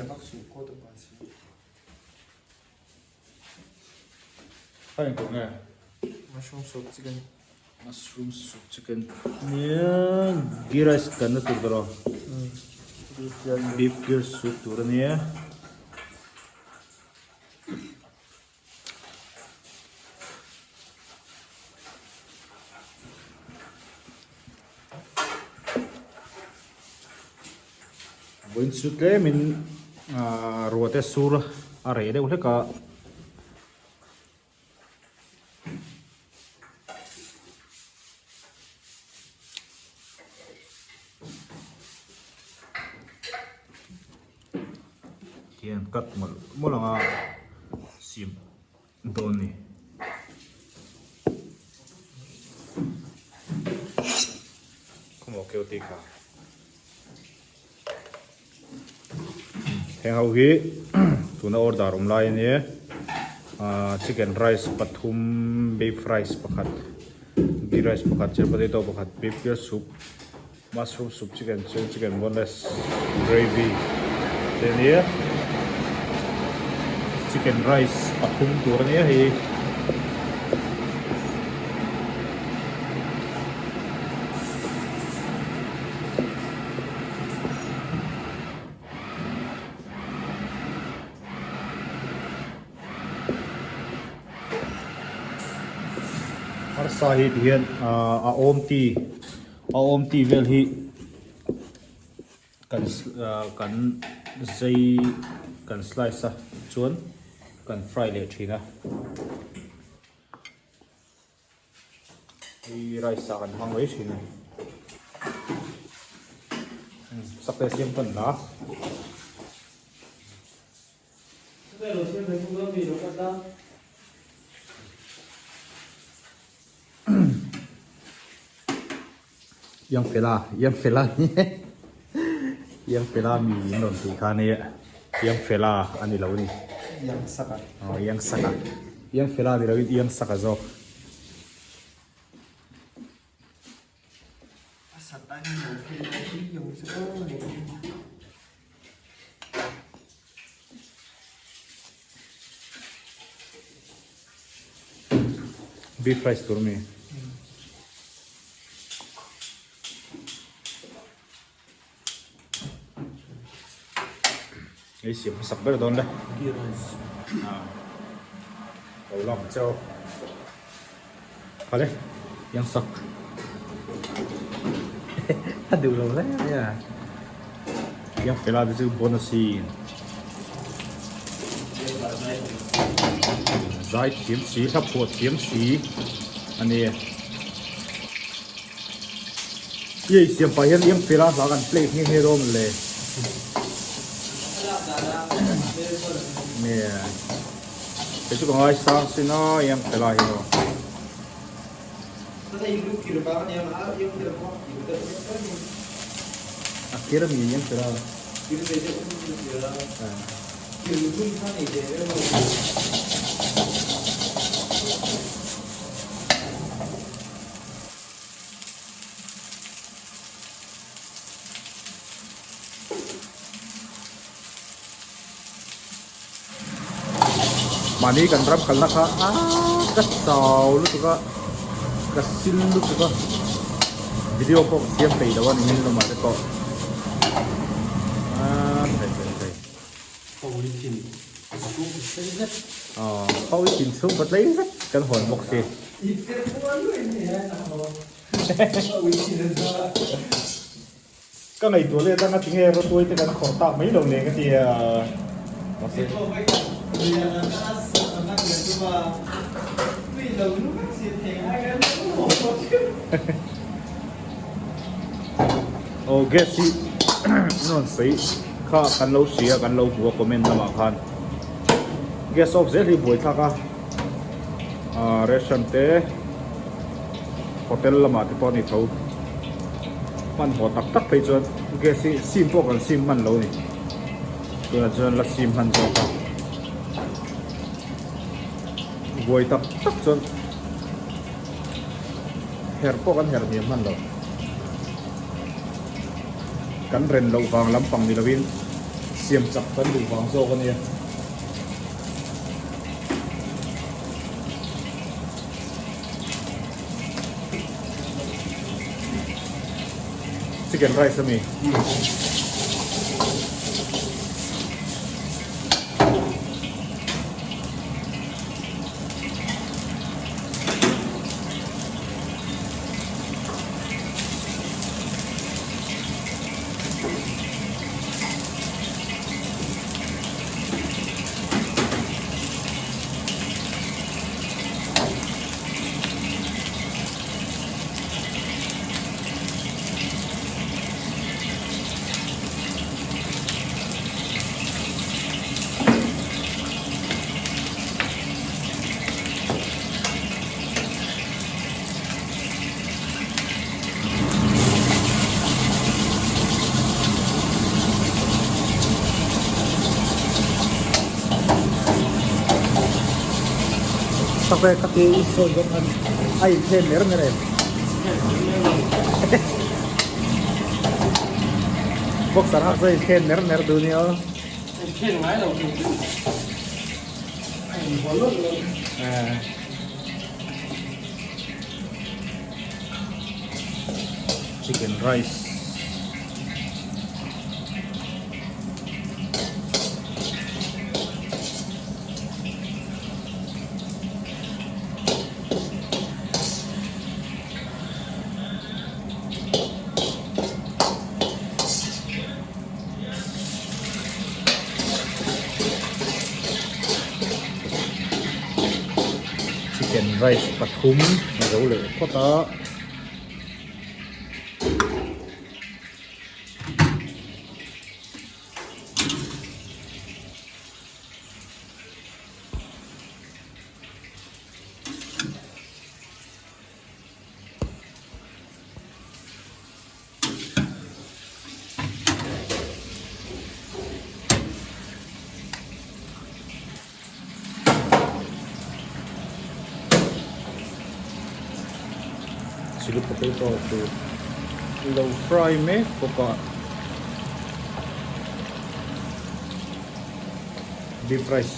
vak suh coat a pa si. Kha eng tur nge? Mushroom soup chicken. Mushroom soup chicken. Nia ghee rice kan na tur tawh. Beef ghee soup tur a nia. Vawiin chu tlemin ahh ruahte sur a reh deuh hlek a. Hian cut mawlh mawlh anga siam dawn a ni. Khawmaw keu tih kha. Heng ho hi tuna order awm lai a nia ahh chicken rice pathum beef rice pakhat ghee rice pakhat chilli potato pakhat beef grill soup mushroom soup chicken chu chicken boneless gravy te a nia chicken rice pathum tur a nia hei. Arsa hi ti hian a awm ti a awm ti vel hi kan kan zai kan slice a chuan kan fry leh thin a. Hei rice ah kan hmang mai thin a ni. Sak te siam tan la. Yang fela yang fela ni yang fela mi in rawn tih kha nia yang fela a ni lo ni. Yang saka. Aw yang saka. Yang fela ni lo in yang saka zawk. A sat a ni lo khi hi yang chu aw ni. Beef rice tur mi. Ei siam hmasak ber dawn le. Ghee rice. Lo lang cheu. Khale yang sak. A duh lo hle mai a. Yang fela te chu bonus hi zai thiam si hla phuah thiam si a ni. I ei siam pah hian yang fela hla kan play nghe nghe dawn le. Nge kei chu ka ngaisang sin a yang fela hi aw. A kir a mi ang kira. Mahni kan ram kalna kha aaa ka chau lutuk a ka sil lutuk a video pawh ka siam thei lo a ni min lamah te pawh aaa thei thei thei aw pawi thin chhung ka tlei vek kan hawn bawk si. Ka ngaihtuah let a ngatinge rawtuai te kan khawrh tak mai lo nen ka ti a. Mahse. Aw gas hi an rawn sawi kha kan lo hria kan lo hmu a comment lamah khan gas off zel hi buaithlak a ah restaurant te hotel lamah te pawh a ni tho. Hmanhmawh tak tak phei chuan gas hi sim pawh kan sim hman lo a ni. Tunah chuan la sim hman zawk a. Buai tak tak chuan her pawh kan her hniam hman lo. Kan ren loh vang lampang ni lovin Siam chak kan duh vang zawk a nia. Chicken rice ami. Tak e ka ti i sawi zawk khan a inthlen mer mer em? Boxer hak chu a inthlen mer mer duh nia aw. Inthlen ngai lo tur chu a inhaw lawlh lawlh. Chicken rice. Chicken rice pathum a zo leh phawt a. Chilli potato chu lo fry mek bawk a beef rice.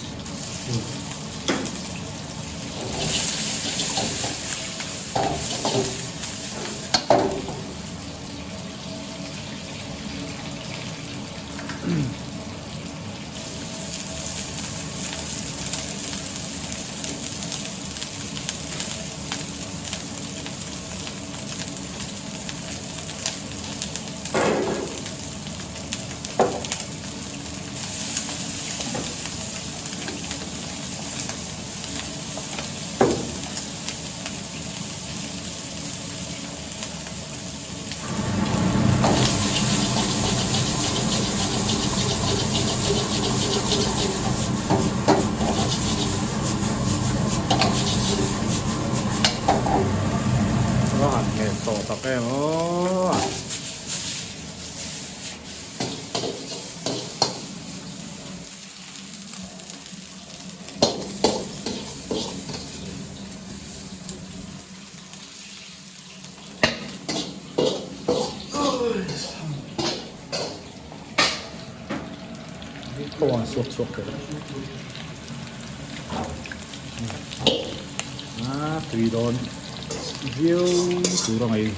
A han hmel tawh tak em aw. Kawng an suak chhuak thei a a tui dawn viau tur a ngaih.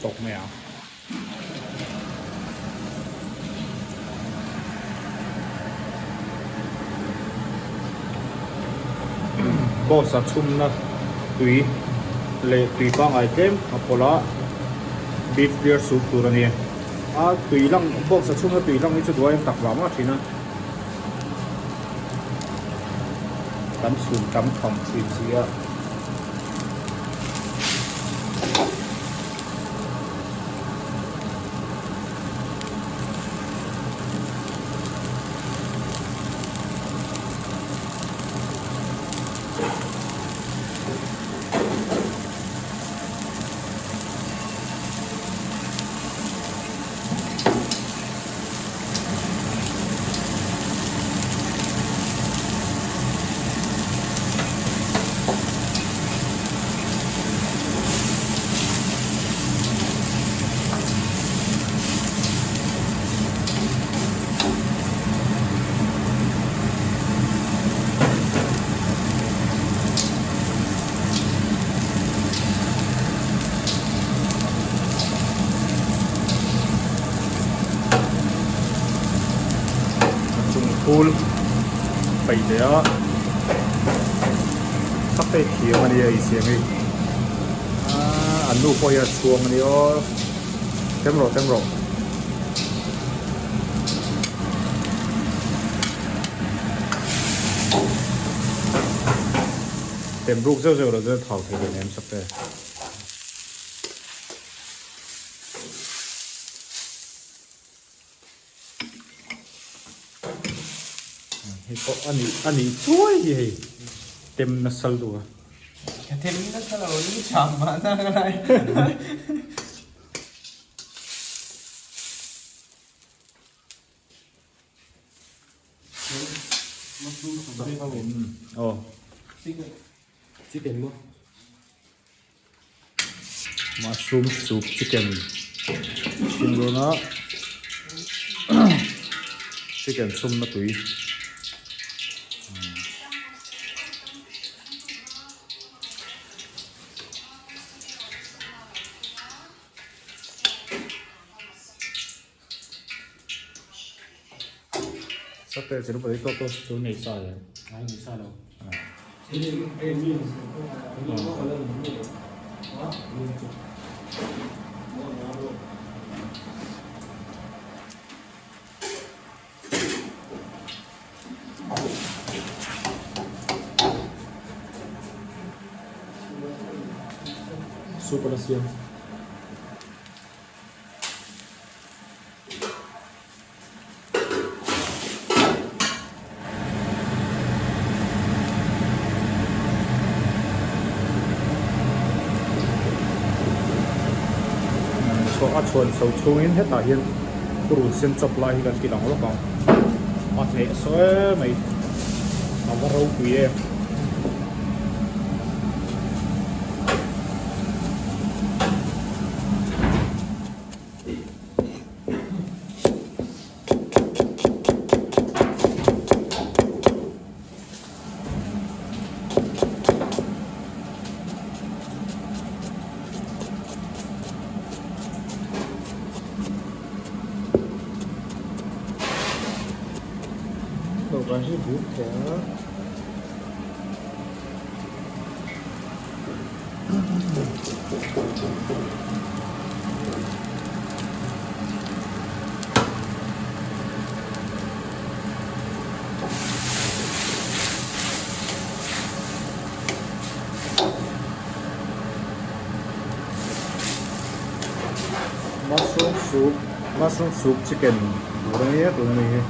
Tawk mai ang. Boss a chhumna tui leh tui pangngai tlem a pawlh a beef clear soup tur a ni a tui lang box a chhumna tui lang hi chu duai tak vang vang thin a kan chhum tam tham thin si a. A chung phul paih leh a a pek thiam a nia ei siam hi aaa an nu pawh hian a chhuang a nia aw tem rawh tem rawh. Tem ruk zeuh zeuh loh chuan thau thei leh nem sak te. Hei pawh a nih a nih chuai hi hei tem nasa lutuk a. Ka tem nasa lo ni cham mahna ka lai. Aw. Chicken maw? Mushroom soup chicken chhing dawn a chicken chhum na tui. Sate chilum potato to chu nei sa em? Ai nei sa lo. Soup ala siam. A chhuan chho chhungin hetah hian purun sen chawp lai hi kan ti lang lawk ang a hneh saw em mai a va ropui em. Dawhkan hi buk thei a. Mushroom soup mushroom soup chicken tur a nia tuna mi hi.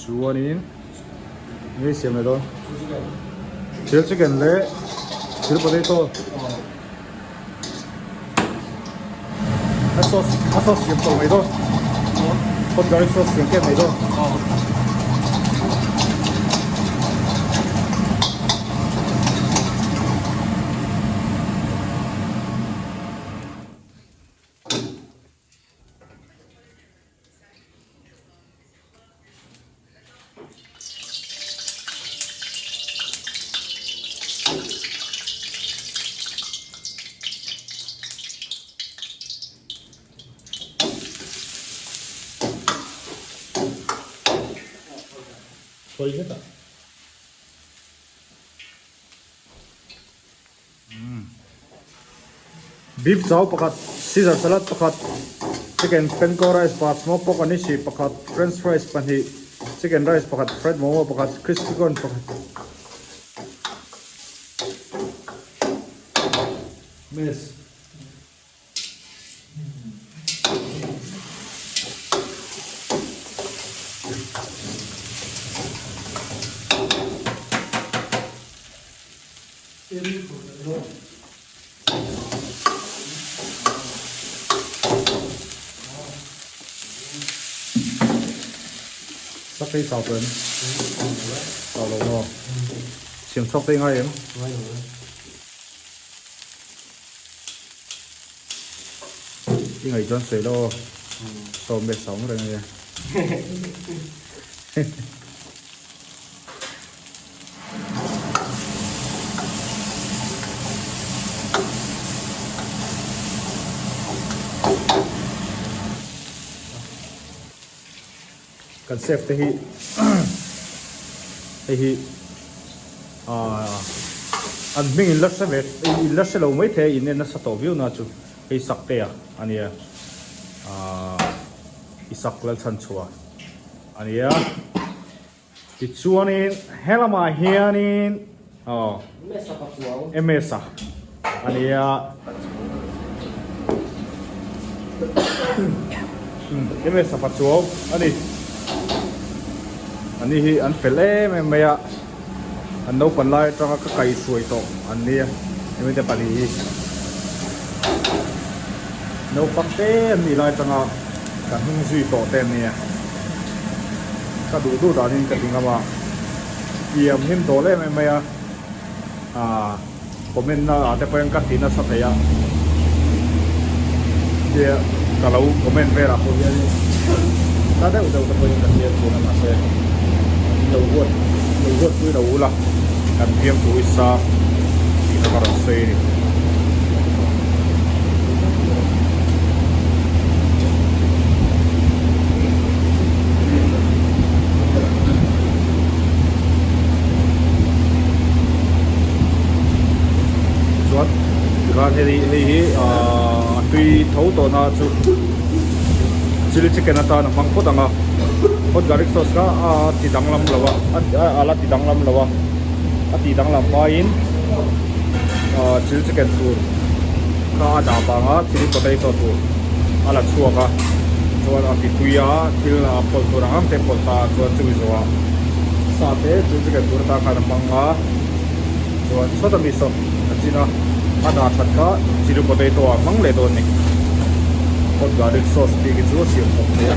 Chuanin nge siam leh dawn? Chilli chicken leh chilli potato. A sauce a sauce siam tawh mai dawn. Hot garlic sauce siam kep mai dawn. Sawi hlek a. Beef chau pakhat, Caesar salad pakhat, chicken panko rice pakhat, smoked pork anishi pakhat, french fries pahnih, chicken rice pakhat, fried momo pakhat, crispy corn pakhat. Miss. Sakei chau tawh em? Chau lo maw? Siam chhuak te i ngai em? I ngaih chuan sawi lo aw. Sawm leh sawm reng a nia. Kan chef te hi hei hi ahh an hming in la hre ve in la hre lo mai thei a in en nasa tawh viau na chu hei Saktea a nia ahh i sak Lalchhanchhuah a nia. Tichuanin helamah hianin aw MS-a a nia. MS-a Pachuau a ni. Ani hi an fel em em mai a, an naupan lai atanga ka kaihhruai tawh an nia hemi te pahnih hi. Naupang te an nih lai atanga ka hnung zui tawh te an nia. Ka duh duh danin ka ti ngam a, thiam hlim dawl em em mai a, aah comment na ah te pawh hian ka ti nasa thei a, tia ka lo comment velah pawh hianin na deuh deuh te pawhin ka hriat thin a mahse lo huat lo huat pui lo ula kan fiam thu i sang tih kha ka rawn sawi a ni. Chuan tikhan hei hei hi ahh a tui tho tawh na chu chilli chicken atan a hmang phawt ang a hot garlic sauce kha a ti danglam lo a a la ti danglam lo a a tih danglam hmain ahh chilli chicken tur kha a dah vang a chilli potato tur a la chhuak a chuan a ti tui a thil a pawlh tur ang ang te pawlh ta chuan chumi zawhah sa te chilli chicken tur atan khan a hmang a chuan chhuat ami saw a chin a a dah that kha chilli potato ah a hmang leh dawn a ni hot garlic sauce tih khi chu a siam khawp mai a.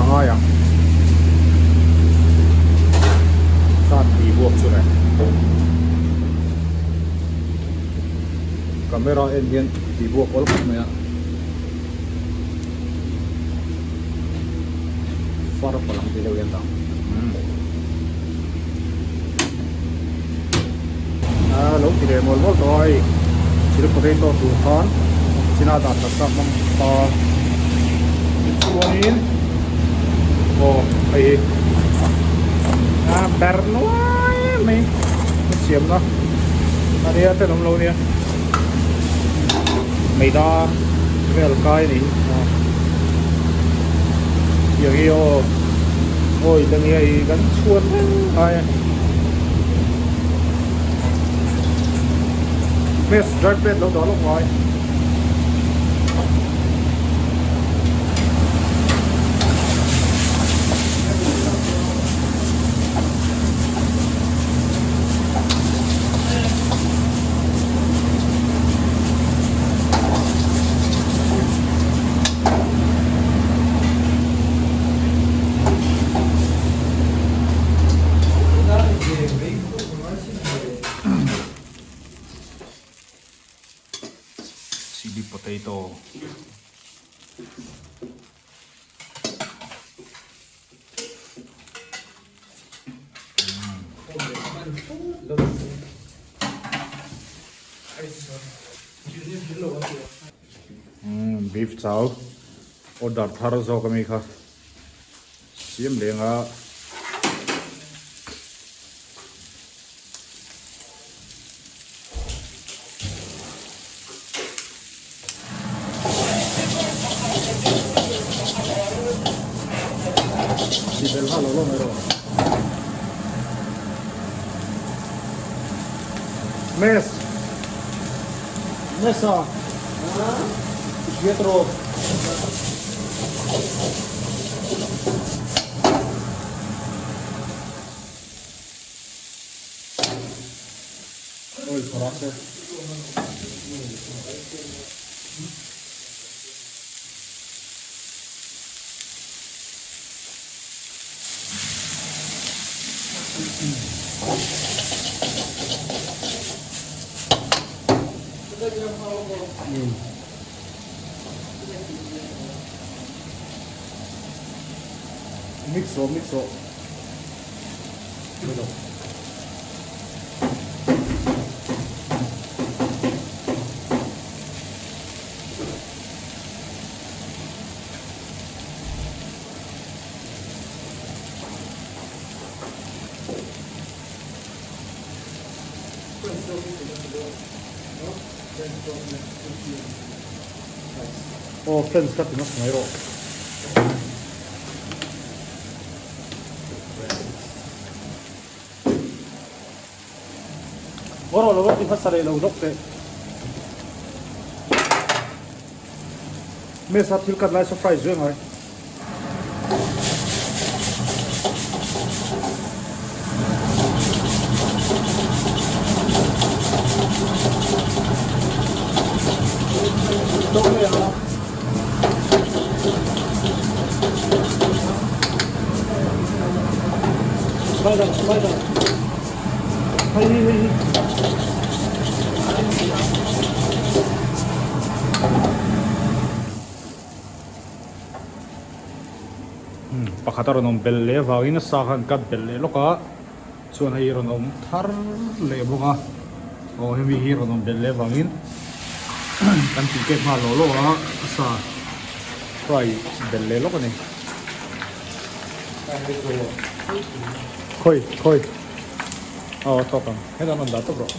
ngai ang. Card tih buak chu le. Camera en hian tih buak awl khawp mai a. Far palang tih deuh hian dang. A lo ti leh mual mual tawh a hei chili potato tur khan china dah tak tak hmang ta tichuanin aw hei hi a ber nuai mai a siamna a nia tenawm lo nia meida vel kai a ni aw tiang hi aw awi la nia hi kan chhuat reng ngai a. Miss dry plate lo dah lawk ngai. Chili potato. Beef chow order thar zawk ami kha siam leng a. Tih belh nghal lo lo mai rawh. Mes. Mesa. I hriat rawh. Oil phawrh ah se. Mix rawh mix rawh. Aw fence kha ti nasa mai rawh. Aw rawh lo ti hmasa leh lo zawk teh. Mesa thil cut lai saw fry zui angai. Spider, spider. Hei hi, hei hi. Pakhat a rawn awm belh leh avangin a sa kha an cut belh leh lawk a, chuan hei rawn awm thar leh bawk a, aw hemi hi rawn awm belh leh avangin kan tih kek nghal lawh lawk a, a sa fry belh leh lawk a ni. Khawi khawi aw a tawk ang hetah an rawn dah tawp rawh.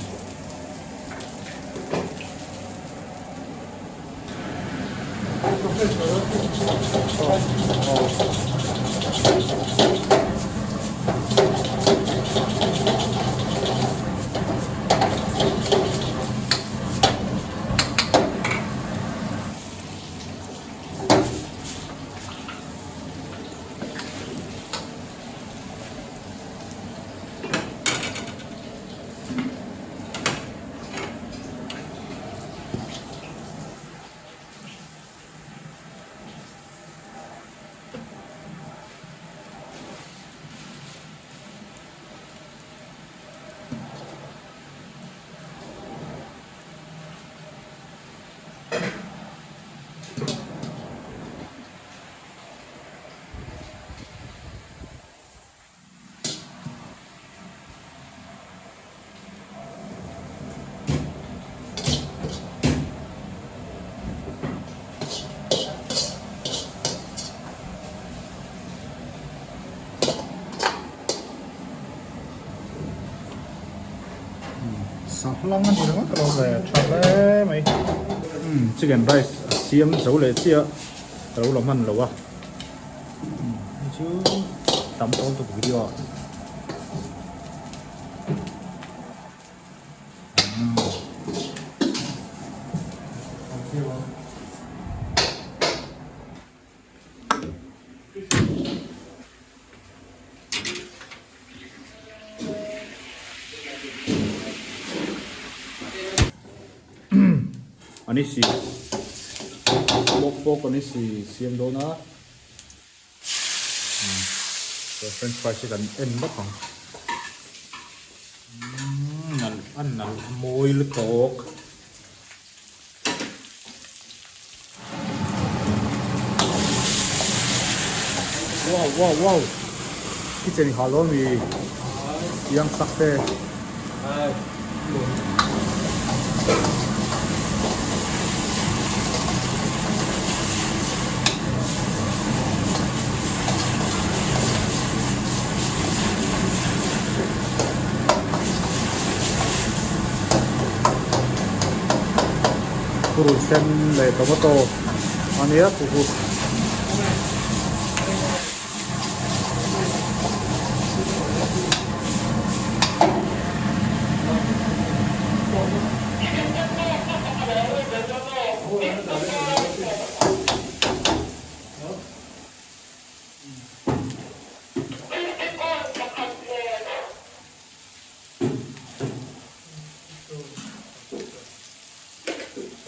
hlang a ni ringawt alo ve tha hle mai. Umm chicken rice a siam zo leh chiah ka lo la hman lo a umm hei chu tam tawh lutuk video ah. Ani si bawk bawk ani si siam dawn a french fries hi kan en vak ang a nalh a mawi lutuk. Wow wow wow kitchen ha lo mi yang sak te Purun sen leh tomato a nia chu chu.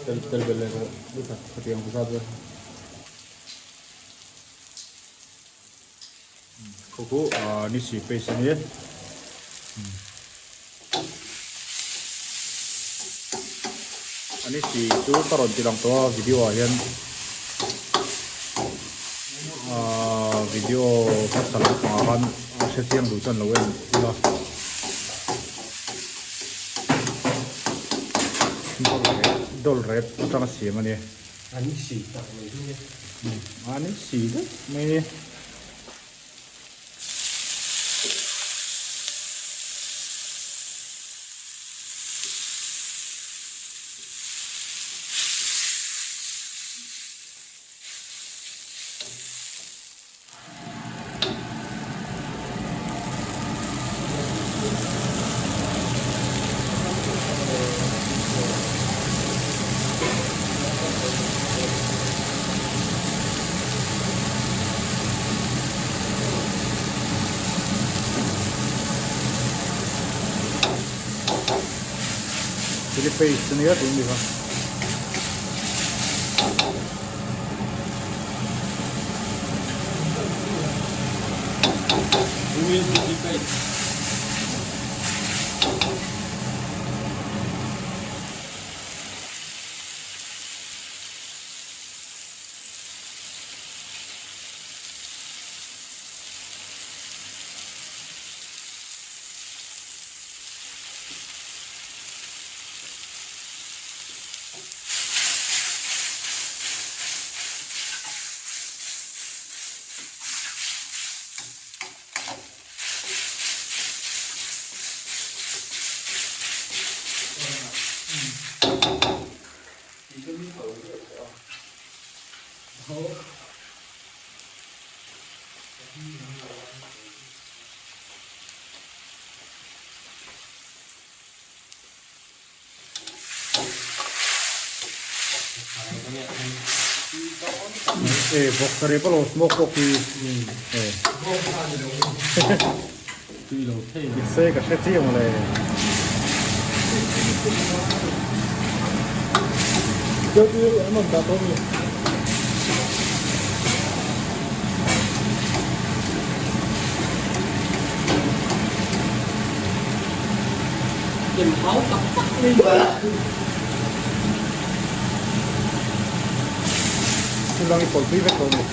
Tel tel belh leh rawh lu khat khatiang zat vel khu khu ah ni si paste a nia. Ani si chu ka rawn ti lang tawh a video ah hian ahh video hmasa lampangah khan a hre chiang duh chuan lo en ila dawlh rep atanga siam a ni. Ani si tak mai hi nge. Ani si deuh mai a ni. Chili paste a nia tih ni kha. Chili paste. E vawk sa rep alo smoke pawh khi e se ka hre chiang le. Thil lang i pawlh tui vek tawh a ni.